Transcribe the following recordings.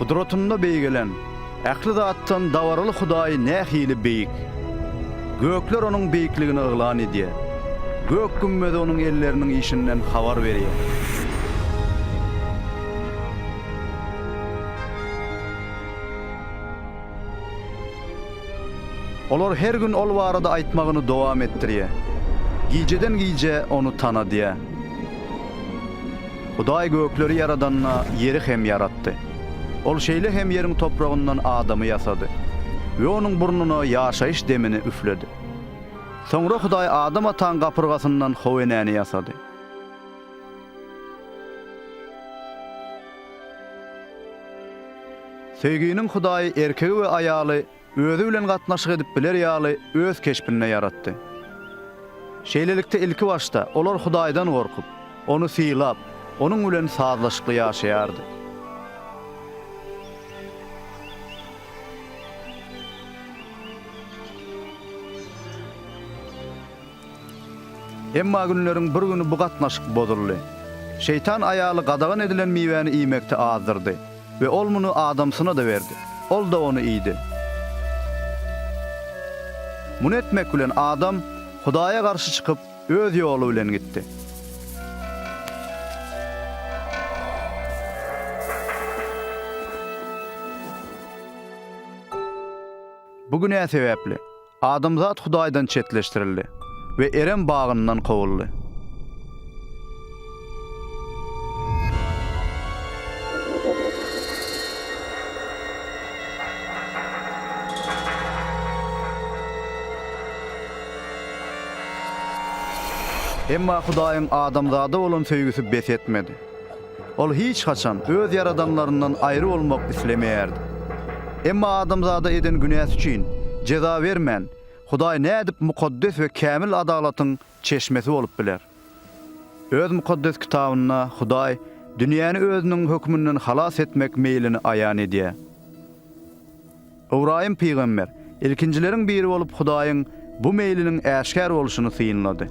Gudratynda beýgelen, ähli zatdan dabaraly Hudaý nähili beýik! Gökler Onuň beýikligini yglan edýär, gök gümmezi Onuň elleriniň işinden habar berýär. Olar her gün Ol barada aýtmagyny dowam etdirýär, gijeden gijä Ony tanadýar. Hudaý gökleri ýaradanda, ýeri hem ýaratdy. Ol şeýle hem ýeriň topragyndan adamy ýasady we onuň burnuna ýaşaýyş demini üfledi. Soňra Hudaý Adam ataň gapyrgasyndan How enäni ýasady. Söýginiň Hudaýy erkegi we aýaly Özi bilen gatnaşyk edip biler ýaly öz keşbinde ýaratdy. Şeýlelikde ilki başda olar Hudaýdan gorkup, Ony sylap, Onuň bilen sazlaşykly ýaşaýardy. Emma günleriň bir güni bu gatnaşyk bozuldy. Şeýtan aýaly gadagan edilen miwäni iýmekde azdyrdy we ol muny adamsyna-da berdi. Ol-da ony iýdi. Muny etmek bilen adam Hudaýa garşy çykyp, öz ýoly bilen gitdi. Bu günä sebäpli, adamzat Hudaýdan çetleşdirildi we Erem bagyndan kowuldy. Emma Hudaýyň adamzada bolan söýgüsi bes etmedi. Ol hiç haçan öz ýaradanlaryndan aýry bolmak islemeýärdi. Emma adamzada eden günäsi üçin jeza bermän, Hudaý nädip mukaddes we kämil adalatyň çeşmesi bolup biler? Öz Mukaddes Kitabynda Hudaý dünýäni özüniň höküminden halas etmek meýlini aýan edýär. Ybraýym pygamber ilkinjileriň biri bolup Hudaýyň bu meýliniň äşgär bolşuny synlady.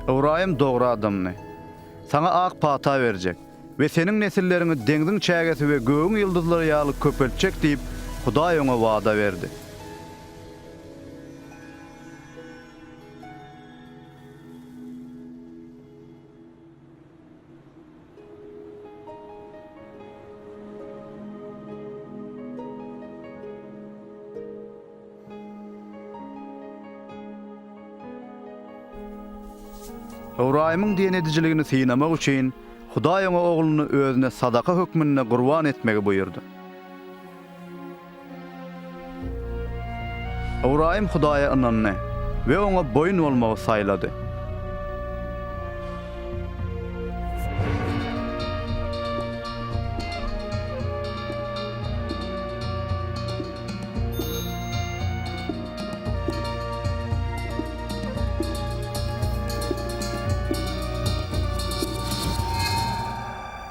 Ybraýym dogry adamdy. Saňa ak pata berjek we seniň nesilleriňi deňziň çägesi we gögüň ýyldyzlary ýaly köpeltjek diýip, Hudaý oňa wada berdi. Ybraýymyň diýen edijiligini synamak üçin, Hudaý oňa ogluny özüne sadaka hökmünde gurban etmegi buýurdy. Ybraýym Hudaýa ynandy we oňa boýun bolmagy saýlady.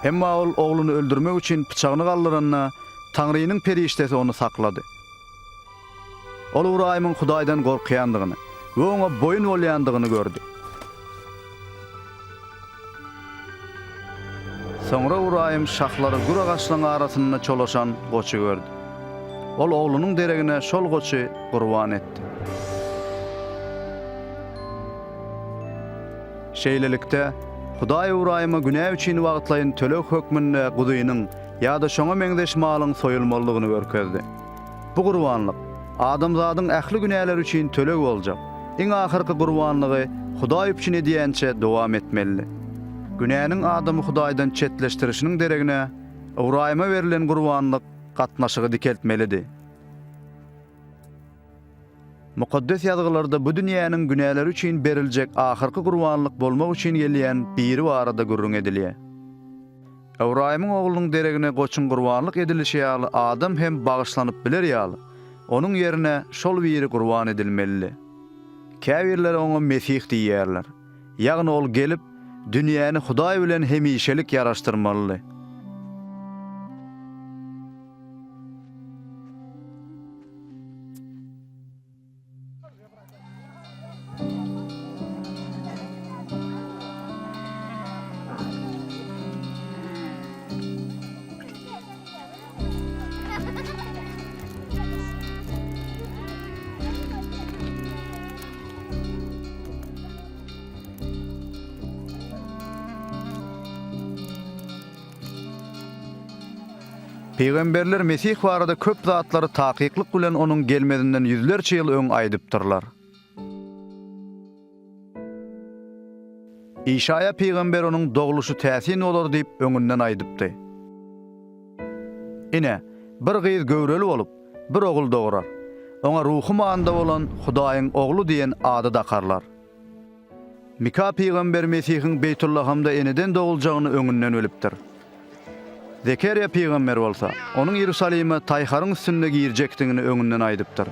Emma ol ogluny öldürmek üçin pyçagyny galdyranda, Taňrynyň perişdesi ony saklady. Ol Ybraýymyň Hudaýdan gorkýandygyny we oňa boýun bolýandygyny gördi. Soňra Ybraýym şahlary gür agaçlaryň arasynda çolaşan goçy gördi. Ol oglunyň deregine şol goçy gurban etdi. Şeýlelikde, Hudaý Ybraýyma günä üçin wagtlaýyn töleg hökmünde guzynyň ýa-da şoňa meňzeş malyň soýulmalydygyny görkezdi. Bu gurbanlyk, adamzadyň ähli günäleri üçin töleg boljak, iň ahyrky gurbanlygy Hudaý üpjün edýänçä dowam etmelidi. Günäniň adamy Hudaýdan çetleşdirişiniň deregine, Ybraýyma berlen gurbanlyk gatnaşygy dikeltmelidi. Mukaddes Ýazgylarda bu dünýäniň günäleri üçin beriljek ahyrky gurbanlyk bolmak üçin gelýän biri barada gürrüň edilýär. Ybraýymyň oglunyň deregine goçuň gurbanlyk edilişi ýaly adam hem bagyşlanyp biler ýaly, Onuň ýerine şol biri gurban edilmelidi. Käbirleri oňa Mesih diýýärler. Ýagny ol gelip, dünýäni Hudaý bilen hemişelik ýaraşdyrmalydy. Pygamberler Mesih barada köp zatlary takyklyk bilen onuň gelmezinden ýüzlerçe ýyl öň aýdypdyrlar. Işaýa pygamber onuň dogluşy täsin bolar diýip öňünden aýdypdy. Ine, bir gyz göwreli bolup, bir ogul dograr. Oňa ruhy manyda bolan Hudaýyň Ogly diýen ady dakarlar. Mika pygamber Mesihiň Beýtullahamda eneden doguljagyny öňünden bilipdir. Zekerýa pygamber bolsa, onuň Iýerusalime taýharyň üstünde girjekdigini öňünden aýdypdyr.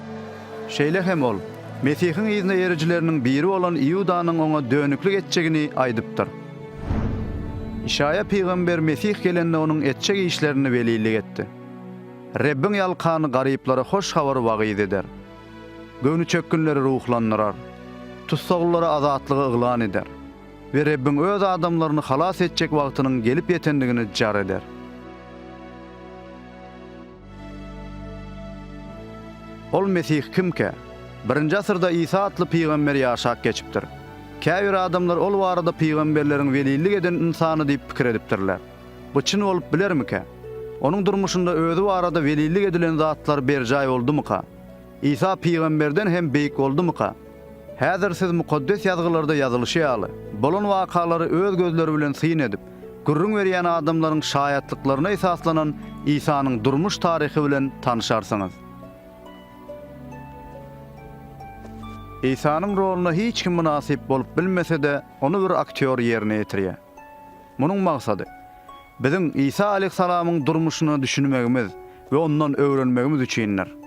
Şeýle hem ol, Mesihiň yzyna erijileriniň biri bolan Iudanyň oňa dönüklik etjegini aýdypdyr. Işaýa pygamber Mesih gelende onuň etjek işlerini welilik etdi. Rebbiň ýalkany garyplara hoş habary wagyz eder. Göwnüçökgünleri ruhlandyrar. Tussaglylara azatlygy yglan eder we Rebbiň Öz adamlaryny halas etjek wagtynyň gelip ýetendigini jar eder. Ol Mesih kimkä? Birinji asyrda Isa atly pygamber ýaşap geçipdir. Käbir adamlar ol barada pygamberleriň welillik eden ynsany diýip pikir edipdirler. Bu çyn bolup bilermikä? Onuň durmuşynda özi barada welillik edilen zatlar berjaý boldumyka? Isa pygamberden hem beýik boldumyka? Häzir siz Mukaddes Ýazgylarda ýazylyşy ýaly, bolan wakalary öz gözleri bilen syn edip, gürrüň berýän adamlaryň şaýatlyklaryna esaslanan Isanyň durmuş taryhy bilen tanyşarsyňyz. Isanyň roluna hiç kim mynasyp bolup bilmese-de, ony bir aktýor ýerine ýetirýär. Munuň maksady, biziň Isa aleyhissalamyň durmuşyna düşünmegimiz we ondan öwrenmegimiz üçindir.